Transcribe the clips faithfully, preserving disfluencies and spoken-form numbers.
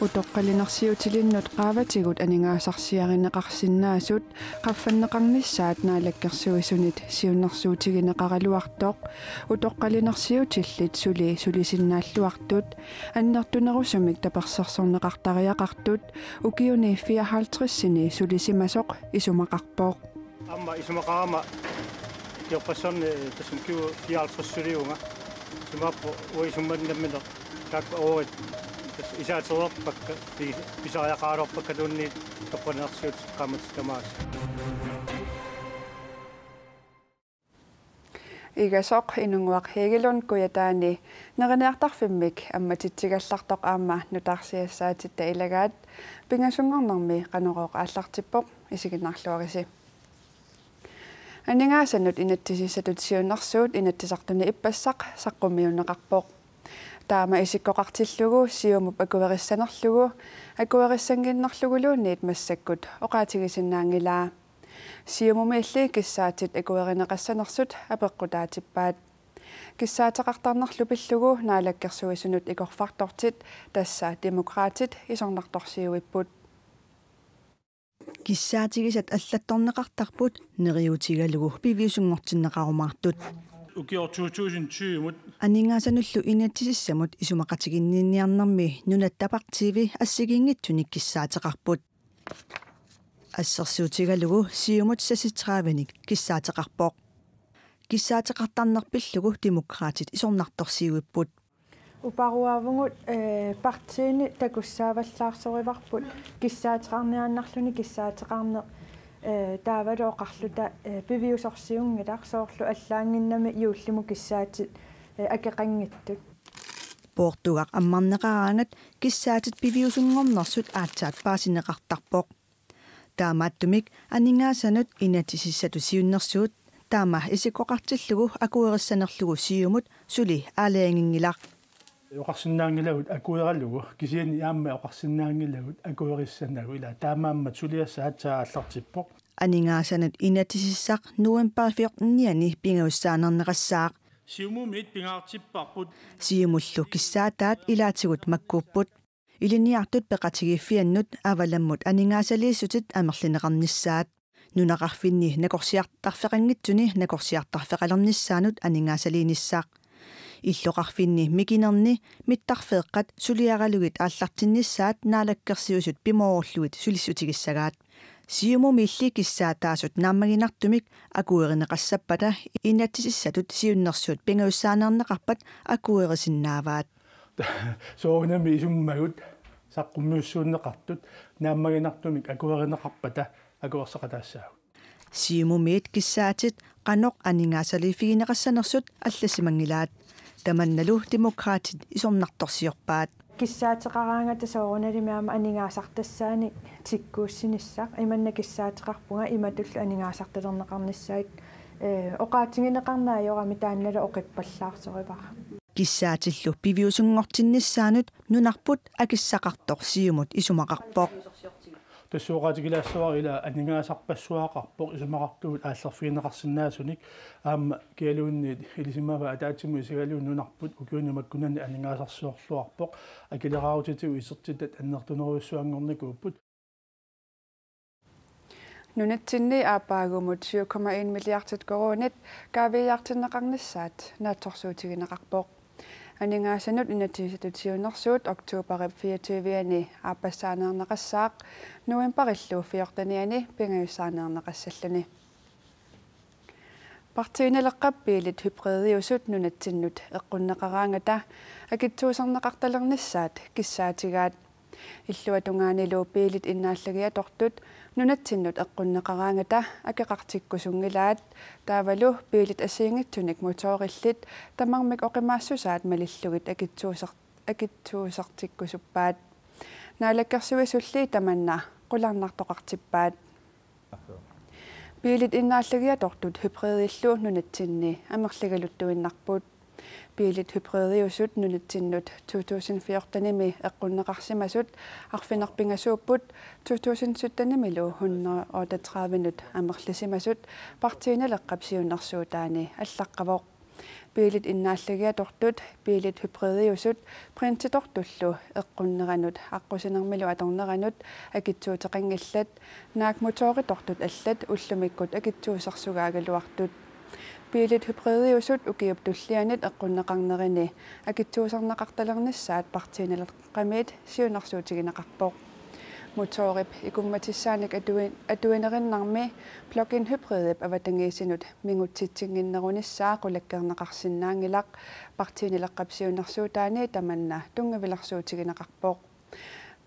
Utoqqalinersiutilinnut qaavatigut aningaasarsiarineqarsinnaasut qaffanneqarnissaat Naalakkersuisunit siunnersuutigineqaraluartoq, utoqqalinersiutillit suli sulisinnaalluartut annertunerusumik tapersersorneqartariaqartut ukiuni fireoghalvtredsini sulisimasoq isumaqarpoq. Aamma isumaqarama ukiorpassuarni, eh, tassa ukiut fireoghalvtreds suliuvunga. Isumaqarpoq uanga isumannammineq taakku oorit tassa isaatereerpakka, pi-, pisariaqaraluarpakka tunniit utoqqalinersiutit qaammatit tamaasa. Igasoq Inunnguaq Hegelund Kujataani neriniartarfimmik ammatitsigallartoq aamma nutaarsiassaatitta ilagaat, pingasunngornermi Qanorooq aallartippoq, isiginnaarluarisi. Aningaasanut inatsisissatut siunnersuut Inatsisartuni ippassaq saqqummiunneqarpoq. Taama isikkoqartillugu Siumup akuerissanerlugu akuerissannginnerluguluunniit massakkut oqaatigisinnaanngilaa. Siumumiilli kissaatit akuerineqassanersut apeqqutaatippaat. Kissaateqartarnerlu pillugu Naalakkersuisunut ikorfartortit, tassa Demokraatit, isornartorsiuipput. Kissaatigisat allattorneqartarput neriuutigalugu piviusunngortinneqarumaartut. Ukioq to tusind tyve-mut aningaasanullu inatsisissamut isumaqatiginninniarnermi nunatta partiivi assigiinngitsunik kissaateqarput. Assersuutigalugu Siumut seksogtredivenik kissaateqarpoq. Kissaateqartarneq pillugu Demokraatit isornartorsiuipput. Uparuaavugut, eh, partiini takussaavallaarsorparput kissaateqarniaannarluni kissaateqarneq, eh, taavalu oqarluta, eh, piviusorsiunngilaq, soorlu allaannginnami juullimut kissaatit, eh, akeqanngitsut. Poortugaq ammarneqaraangat kissaatit piviusunngornersut aatsaat paasineqartarpoq. Taamaattumik aningaasanut inatsisissatut siunnersuut taama isikkoqartillugu akuerissanerlugu Siumut suli aalajanginngilaq. Oqarsinnaanngilagut akueralugu, kisianni aamma oqarsinnaanngilagut akuerissanagu, ila taamaammat suliassaq aatsaat aallartippoq. Aningaasanut inatsisissaq november fjortenianni pingajussaaneerneqassaaq. Siumumiit pingaartipparput. Siumullu kissaataat ilaatigut makkuupput. Ilinniartut peqatigiiffiannut avalammut aningaasaliissutit amerlineqarnissaat. Nunaqarfinni nakorsiartarfeqanngitsuni nakorsiartarfeqalernissaanut aningaasaliinissaq. Illoqarfinni mikinerni mittarfeeqqat suliaralugit aallartinnissaat Naalakkersuisut pimoorullugit sulissutigissagaat. Siumumiilli kissaataasut naammaginartumik akuerineqassappata inatsisissatut siunnersuut pingajussaaneerneqarpat akuerisinnaavaat. Soorunami isummagut saqqummiussuunneqartut naammaginartumik akuerineqarpata akuerseqataassaagut. Siumumiit kissaatit qanoq aningaasaliiffigineqassanersut allassimanngilaat. Tamannalu Demokraatit isornartorsiorpaat. Kissaateqaraangata soorunalimi aamma aningaasartassaanik tikkuussinissaq, imanna kissaateqarpunga imatullu aningaasartalerneqarnissaat, eh, oqaatigineqarneq ajorami taannalu oqippallaarsorivara. Kissaatillu piviusunngortinnissaanut nunarput akissaqartoq Siumut isumaqarpoq. Tassa oqaatigilaassavara ila aningaasarpassuaqarpoq isumaqartugut aallerfigineqarsinnaasunik, aamma kialuunniit ilisimavaa ataatsimut isigalugu nunarput ukiuni makkunani aningaasarsiorluarpoq, akileraarutitigut isertitat annertunerujussuanngornikuupput. Nunatsinni aappaagumut syv komma en milliardit koruunit kaaviiaartinneqarnissaat naatsorsuutigineqarpoq. Aningaasanut inatsisissatut siunnersuut oktoberip fireogtyve-ani aappassaaneerneqassaaq novemberillu fjortenianni pingajussaaneerneqassalluni. Partii Naleqqap biilit hybridiusut nunatsinnut eqqunneqaraangata akitsuuserneqartalernissaat kissaatigaat. Illuatungaanilu biilit innaallagiatortut nunatsinnut eqqunneqaraangata akeqartikkusunngilaat, taavalu biilit assigiinngitsunik motorillit tamarmik oqimaassusaat malillugit akitsuuser-, akitsuusertikkusuppaat. Naalakkersuisulli tamanna qularnartoqartippaat. Biilit innaallagiatortut hybridillu nunatsinni amerligaluttuinnarput. Biilit hybridiusut nunatsinnut to tusind fjortenimi eqqunneqarsimasut arfineq-pingasuupput, to tusind syttenimilu hundrede otteogtredivenut amerlisimasut Partii Naleqqap siunnersuutaani allaqqavoq. Biilit innaallagiatortut, biilit hybridiusut, printitortullu eqqunneranut aqqusinermilu atorneranut akitsuuteqanngillat, naak motoritortut allat ullumikkut akitsuusersugaagaluartut. Biilit hybridiusut ukiup tullianit eqqunneqarnerini akitsuusarneqartalernissaat Partii-Naleraqamiit siunnersuutigineqarpoq. Motorip ikummatissaanik atui-, atuinerinnarmi plug-in hybridip avatangiisinut mingutsitsinnginnerunissaa qulakkeerneqarsinnaanngilaq, Partii-Naleqqap siunnersuutaani tamanna tunngavilersuutigineqarpoq.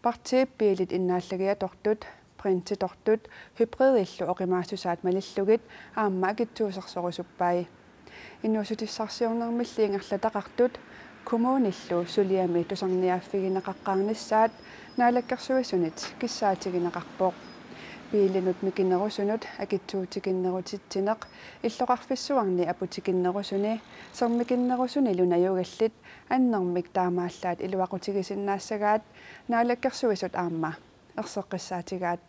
Partiip biilit innaallagiatortut, printitortut, hybridillu oqimaassusaat malillugit aamma akitsuusersorusuppai. Inuussutissarsiornermilli ingerlataqartut kommunillu suliami tusarniaaffigineqaqqaarnissaat Naalakkersuisunit kissaatigineqarpoq. Biilinut mikinerusunut akitsuutikinnerutitsineq illoqarfissuarni aputikinnerusuni sermikinnerusunilu najugallit annermik taamaallaat iluaqutigisinnaassagaat Naalakkersuisut aamma erseqqissaatigaat.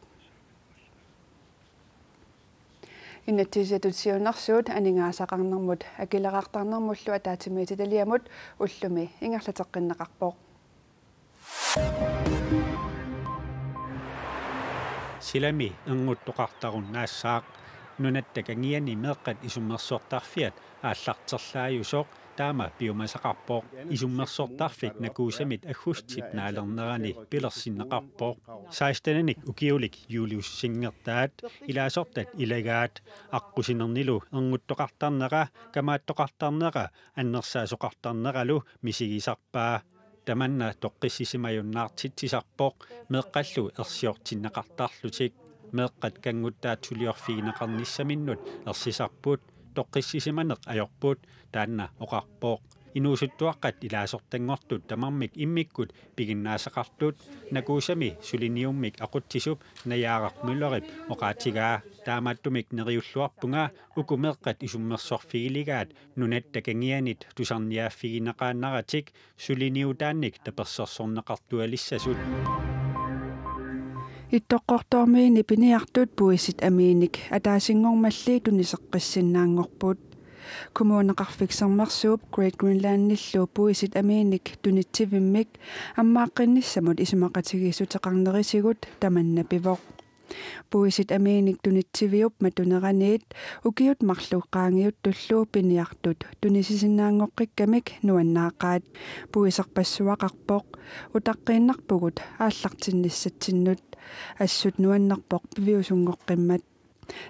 Inatsisissatut siunnersuut aningaasaqarnermut akileraartarnermullu ataatsimiititaliamut ullumi ingerlateqqinneqarpoq. Silami ernguttoqartarunnaassaaq. Nunatta kangiani meeqqat isummersortarfiat aallarterlaajusoq taama piumasaqarpoq. Isummersortarfik Nakuusamit aggustip naalernerani pilersinneqarpoq. Sekstenik ukiulik Julius Singertaat ilaasortat ilagaat. Aqqusinernilu ernguttoqartarnera, kamaattoqartarnera, annersaasoqartarneralu misigisarpaa. Tamanna toqqissisimajunnaartitsisarpoq meeqqallu ersiortinneqartarlutik. Meeqqat kannguttaat suliorfigineqarnissaminnut ersisarput, toqqissisimaneq ajorput, taanna oqarpoq. Inuusuttuaqqat ilaasortanngortut tamarmik immikkut piginnaasaqartut Nakuusami suliniummik aqutsisup Najaaraq Møllerip oqaatigaa. Taamaattumik neriulluarpunga uku meeqqat isummersorfigiligaat nunatta kangianit tusarniaaffigineqaannaratik suliniutaannik tapersersorneqartualissasut. Ittoqqortoormiini piniartut puisit amiinik ataasinngormalli tuniseqqissinnaanngorput. Kommuneqarfik Sermersuup Great Greenlandillu puisit amiinik tunitsivimmik ammaaqqinnissamut isumaqatigiissuteqarnerisigut tamanna pivoq. Puisit amiinik tunitsiviup matuneraniit ukiut marluk qaangiuttullu piniartut tunisisinnaanngoqqikkamik nuannaaqaat. Puiserpassuaqarpoq, utaqqiinnarpugut aallartinnissatsinnut. Assut nuannerpoq piviusunngoqqimmat.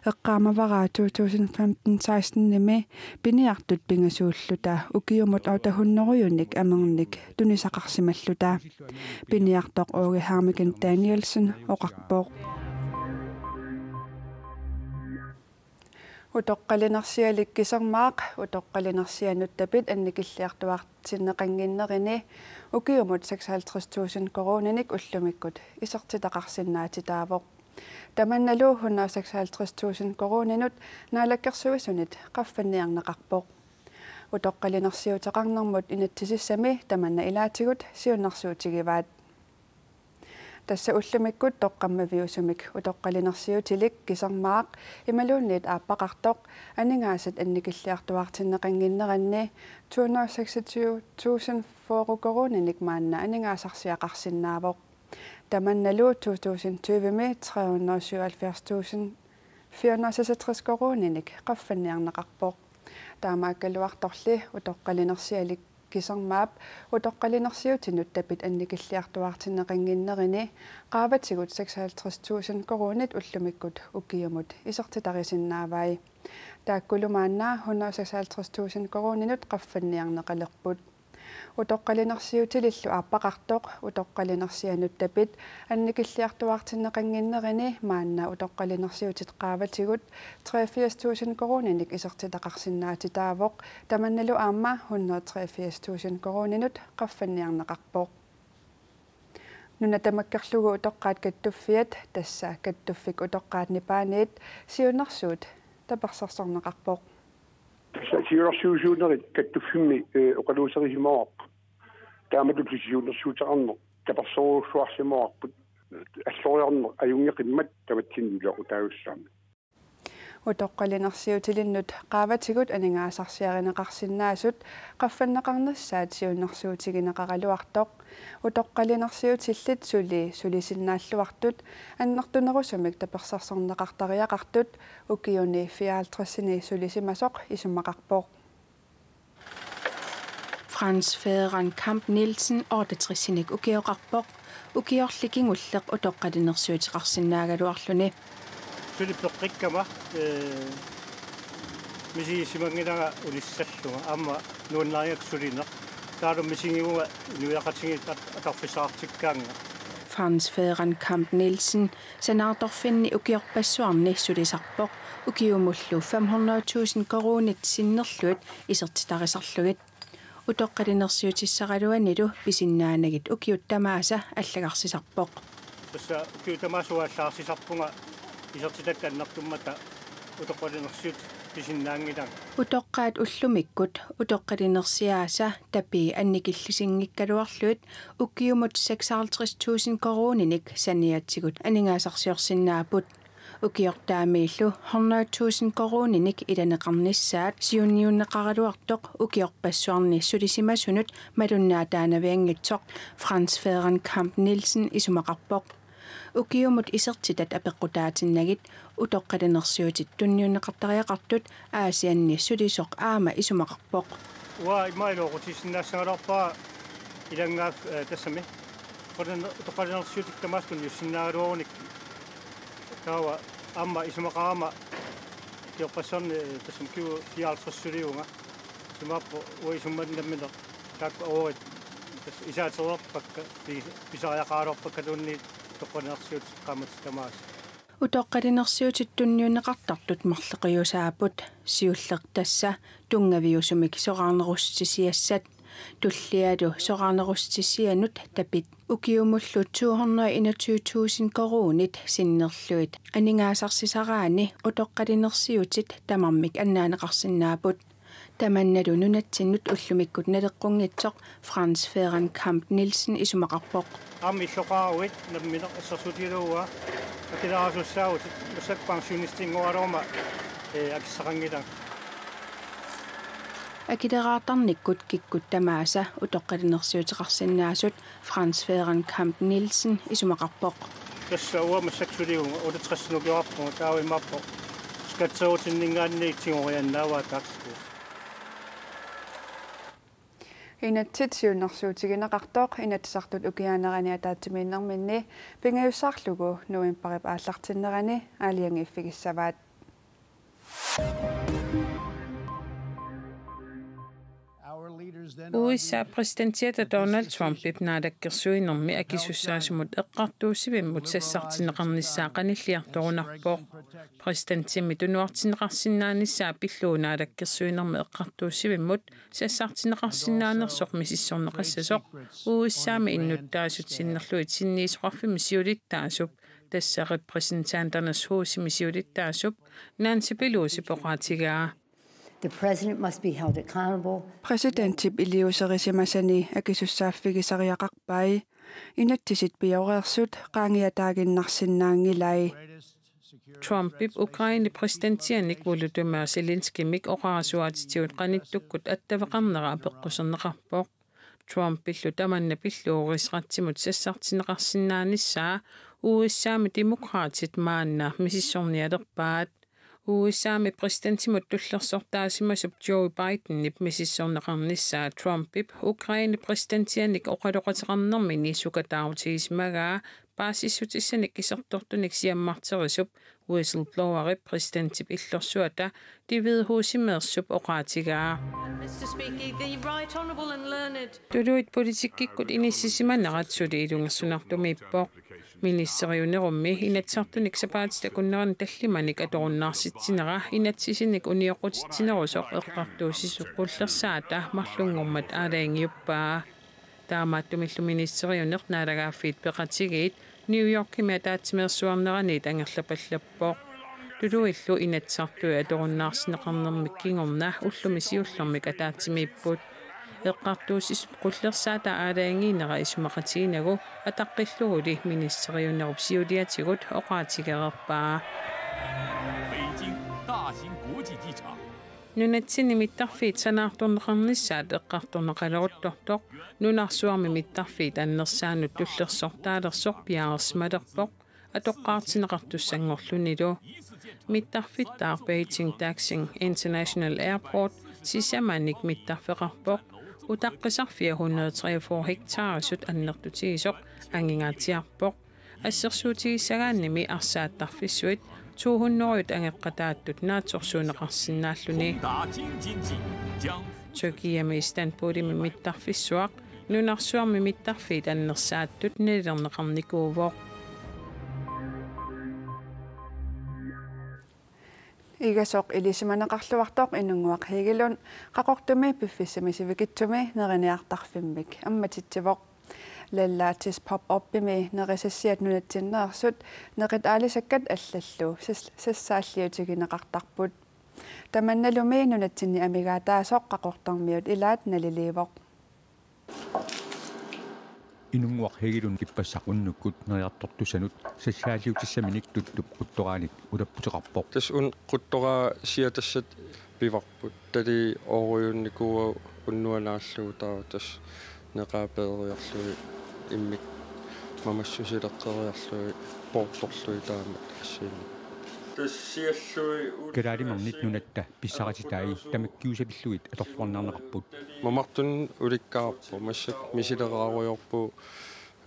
Eqqaamavara to tusind femten seksten-imi piniartut pingasuulluta ukiumut otte hundrede-nik amernik tunisaqarsimalluta. Piniartoq Åge Hermigen Danielsen oqarpoq. Utoqqalinersialik Kisermaaq utoqqalinersianut tapit annikilliartuaartinneqannginnerini ukiumut seksoghalvtreds tusind koruuninik ullumikkut isertitaqarsinnaatitaavoq. Tamannalu hundrede seksoghalvtreds tusind koruuninut Naalakkersuisunit qaffanniarneqarpoq. Utoqqalinersiuteqarnermut inatsisissami tamanna ilaatigut siunnersuutigivaat. Tassa ullumikkut toqqammaviusumik utoqqalinersiutilik Kisermaaq imaluunniit aappaqartoq aningaasat annikilliartuaartinneqannginneranni to hundrede seksogtyve tusind fyrre koruuninik maanna aningaasarsiaqarsinnaavoq. Tamannalu to tusind tyve-mi tre hundrede syvoghalvfjerds tusind fire hundrede seksogtres koruuninik qaffanniarneqarpoq. Taamaakkaluartorli utoqqalinersialik Kisermaap utoqqalinersiutinut tapit annikilliartuaartinneqannginnerini qaavatigut seksoghalvtreds tusind koruunit ullumikkut ukiumut isertitarisinnaavai. Taakkulu maanna hundrede seksoghalvtreds tusind koruuninut qaffanniarneqalerput. Utoqqalinersiutilillu aappaqartoq utoqqalinersianut tapit annikilliartuaartinneqannginnerini maanna utoqqalinersiutit qaavatigut treogfirs tusind koruuninik isertitaqarsinnaatitaavoq, tamannalu aamma hundrede treogfirs tusind koruuninut qaffanniarneqarpoq. Nuna tamakkerlugu utoqqaat kattuffiat, tassa Kattuffik Utoqqaat Nipaaniit, siunnersuut tapersersorneqarpoq. Tassa siunnersuusiunerit kattuffimmi, eh, oqaluuserisimavarput. Taamatut siunnersuuteqarneq tapersersorsuarsimavarput. Alloriarneq ajunngeqimmat tamatsinnut ilaqutaavissaarneq. Utoqqalinersiutilinnut qaavatigut aningaasarsiarineqarsinnaasut qaffanneqarnissaat siunnersuutigineqaraluartoq. Utoqqalinersiutillit suli sulisinnaalluartut annertunerusumik tapersersorneqartariaqartut ukiuni fireoghalvtredsini sulisimasoq isumaqarpoq. Frans Fædren Kamp Nielsen otteogtresinik ukioqarpoq, ukiorli kingulleq utoqqalinersiuteqarsinnaagaluarluni. Suli peqqikkama, ee, misigisimannginnama unissallunga, aamma nuannarigakku sulineq. Taavalu misigivunga inuiaqatigiit at-, atorfissaqartikkaannga. Frans Fædren Kamp Nielsen sanaartorfinni ukiorpassuarni sulisarpoq, ukiumullu fem hundrede tusind koruunit sinnerlugit isertitarisarlugit. Utoqqalinersiutissaraluanilu pisinnaanagit ukiut tamaasa allagarsisarpoq. Tassa ukiut tamaasa allagarsisarpunga isertitat annertummata utoqqalinersiutit pisinnaanngilanga. Utoqqaat ullumikkut utoqqalinersiaasa tapii annikillisinngikkaluarlugit ukiumut seksoghalvtreds tusind koruuninik saniatigut aningaasarsiorsinnaapput. Ukiortaamiillu hundrede tusind koruuninik ilaneqarnissaat siunniunneqaraluartoq ukiorpassuarni sulisimasunut malunnaataanavianngitsoq, Frans Fædren Kamp Nielsen isumaqarpoq. Ukiumut isertitat apeqqutaatinnagit utoqqalinersiutit tunniunneqartariaqartut Aasianni sulisoq aamma isumaqarpoq. Uanga immaqa iluaqutisinnaassagaluarpara ilanngaaf-, eh, tassami. Utoqqaliner-, utoqqalinersiutit tamaasa tunniussinnaagaluarunik. Taava aamma isumaqarama ukiorpassuarni, eh, tassami ukiut fireoghalvtreds sulivunga. Imaappoq uanga isummat nammineq taakku oorit tassa isaatereerpakka, pi-, pisariaqaraluarpakka tunniit utoqqalinersiutit qaammatit tamaasa. Utoqqalinersiutit tunniunneqartartut marloqiusaapput, siulleq tassa tunngaviusumik soraarnerussutisiassat, tullialu soraarnerussutisianut tapit. Ukiumullu to hundrede enogtyve tusind koruunit sinnerlugit aningaasarsisaraanni utoqqalinersiutit tamarmik annaanneqarsinnaapput. Tamannalu nunatsinnut ullumikkut naleqqunngitsoq Frans Fædren Kamp Nielsen isumaqarpoq. Aamma illoqaruit nammineq assersuutigalugu akileraasussaavutit, massakkut pensionistinngoraluarama, ee, akissaqanngilanga. Akileraartarnikkut kikkut tamaasa utoqqalinersiuteqarsinnaasut Frans Fædren Kamp Nielsen isumaqarpoq. Tassa uanga massakkut sulivunga, otteogtres ukioqarpunga, taava imaappoq skatterutinninngaanniit tigoriannaavaa taakku. Inatsit siunnersuutigineqartoq Inatsisartut ukiaanerani ataatsimiinnerminni pingajussaarlugu novembarip aallartinnerani aalajangiiffigissavaat. U S A præsidentiata Donald Trumpip naalakkersuinermi akisussaasumut eqqartuussivimmut sassartinneqarnissaa qanilliartorunarpoq. Præsidentimmi tunuartinneqarsinnaanissaa pillugu naalakkersuinermi eqqartuussivimmut sassartinneqarsinnaanersoq misissorneqassasoq U S A-mi innuttaasut sinnerlugit sinniisoqarfimmi siulittaasup, tassa Repræsentanternes Husimi siulittaasup Nancy Pelosip oqaatigaa. The president must be held accountable. Præsidentip iliuuserisimasani akisussaaffigisariaqarpai. Inatsisit pioreersut qaangiataaginnarsinnaanngilai. Trumpip Ukrainep præsidentianik Volodymyr Zelenskymik oqarasuaatitigut qanittukkut attaveqarnera apeqquserneqarpoq. Trumpillu tamanna pillugu Rigsretimut sassartinneqarsinnaanissaa U S A-mi Demokraatit maanna misissornialerpaat. U S A-mi præsidentimut tullersortaasimasup Joe Bidenip misissorneqarnissaa Trumpip Ukrainep præsidentianik oqaloqateqarnermini sukataarutigisimavaa paasissutissanik isertortunik siammarterisup whistleblowerip præsidentip illorsuata Det Hvide Husimeersup oqaatigaa. Mister Speaker, the right honourable and learned. Tuluit politikkikkut inissisimanerat suli ilungersunartumiippoq. Ministeriunerummi Inatsisartunik sapaatip akunnerani tallimanik atorunnaartitsinera inatsisinik unioqqutitsinerusoq eqqartuussisup qullersaata marlunngormat aalajangiuppaa. Taamaattumillu ministeriuneq, naalagaaffiit peqatigiit New Yorkimi ataatsimeersuarneranit angerlapallappoq. Tuluillu Inatsisartui atorunnaarsinneqarnermik kingorna ullumi siullermik ataatsimiipput. Eqqartuussisup qullersaata aalajangiinera isumaqatiginagu ataqqilluguli ministeriunerup siuliatigut oqaatigereerpaa. Beijing, Nunatsinni mittarfiit sanaartorneqarnissaat eqqartorneqaleruttortoq, nunarsuarmi mittarfiit annersaannut tullersortaalersoq piareersimalerpoq, atoqqaartinneqartussanngorlunilu. Mittarfittaaq Beijing Daxing International Airport sisamanik mittarfeqarpoq, utaqqisarfia hundrede treogfyrre hektarisut annertutigisoq angingaatsiarpoq. Assersuutigissagaannimi arsaattarfissuit to hundrede angeqqataattut naatsorsuunneqarsinnaalluni. Tyrkiami Istanbulimi mittarfissuaq nunarsuarmi mittarfiit annersaattut nalilerneqarnikuuvoq. Igasoq ilisimaneqarluartoq Inunnguaq Hegelund Qaqortumi piffissami sivikitsumi neriniartarfimmik ammatitsivoq. Lallaatis Pop Upimi nerisassiat nunatsinneersut nerit aalisakkat allallu sas-, sassaalliutigineqartarput. Tamannalumi nunatsinni amigaataasoq Qaqortormiut ilaat naliliivoq. Inunnguaq Hegelund ippassaq unnukkut neriartortussanut sassaalliutissaminik tuttup quttoraanik ulapputeqarpoq. Tassa una quttoraa siatassat pivarput. Tali oorujunnikuu unnuanaallugu taava tassa neqaa peeriarlugit immikkut mamassusileqqeriarlugit poortorlugit taama assiini. Tassa siallugit Kalaalimernit nunatta pissarititai tamakkiusavillugit atorluarniarneqarput. Mamartunik ulikkaarpoq, massakkut misileraarujoorpugut,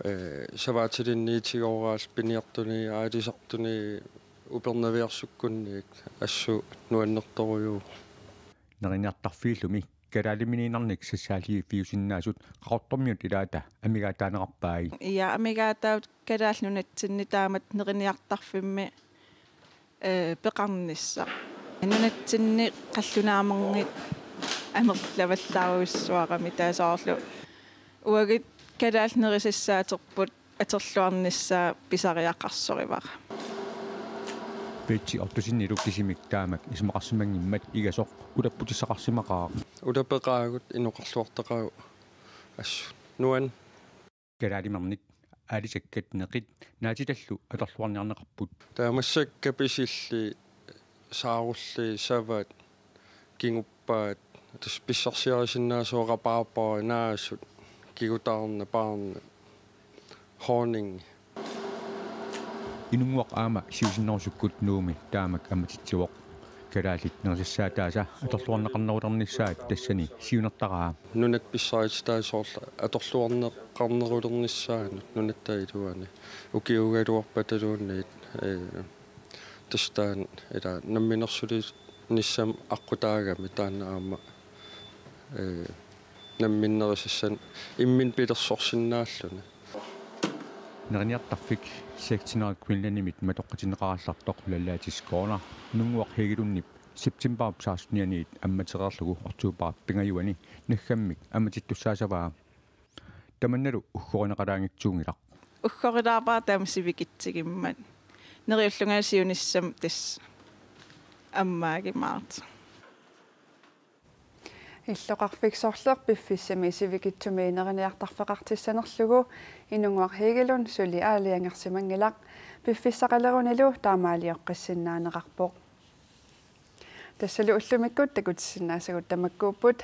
ee, savaatilinniitigooraal piniartuni, aalisartuni, upernaviarsukkunniit assut nuannertorujuuvoq. Neriniartarfiillumi kalaaliminiinnarnik sassaalliiffiusinnaasut Qaqortormiut ilaata amigaataaneqarpai. Ja, amigaataavut Kalaallit Nunatsinni taamatut neriniartarfimmi, ee, peqarnissaq. Nunatsinni qallunaamernit amerlavallaarujussuarami, taava soorlu uagut kalaallit nerisassaaterput atorluarnissaa pisariaqarsorivara. Betty Ottosenillu kisimik taamak isumaqarsimanngimmat Igasoq ulapputissaqarsimaqaaq. Ulapeqaagut, inoqarluartaqaagut, assut nuann. Kalaalimernit aalisakkat neqit naatitallu atorluarniarneqarput. Taava massakkut kapisilli, saarulli, savat, kinguppaat, tassa pissarsiarisinnaasoq rabarber, naasut, kigutaarnat, paarnat, honning. Inunnguaq aamma siusinnerusukkut Nuummi taamak ammatitsivoq. Kalaallit nerisassaataasa atorluarneqarnerulernissaat tassani siunertaraa. Nunat pissarititaat soorlu atorluarneqarnerulernissaannut nunatta iluani. Ukiuugaluarpataluunniit, ee, tassa taanna ila namminersulinissamut aqqutaagami taanna aamma, ee, nammineq nerisassanik imminut pilersorsinnaalluni. Neriniartarfik Sixty-Nine Greenlandimit matoqqatinneqarallartoq Lallaatis Corner Inunnguaq Hegelundip septembarip sekstenianniit ammatereerlugu oktobarip pingajuani naggammik ammatittussaassavaa. Tamannalu uggorineqalaanngitsuunngilaq. Uggorilaarpara taama sivikitsigimmat. Neriullunga siunissami tassa ammaagimaartoq. Illoqarfik Sorleq piffissami sivikitsumi neriniartarfeqartissanerlugu Inunnguaq Hegelund suli aalajangersimanngilaq, piffissaqalerunilu taamaalioqqissinnaaneqarpoq. Tassalu ullumikkut takutissinnaasagut tamakkuupput.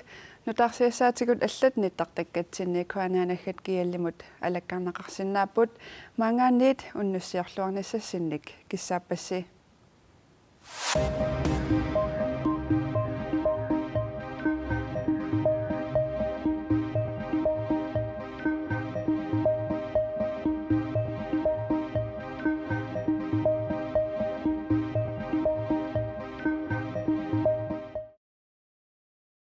Nutaarsiassaatigut allat nittartakkatsinni K N R naggat G L-imut alakkarneqarsinnaapput, maanngaanniit unnussiorluarnissassinnik kissaappassi.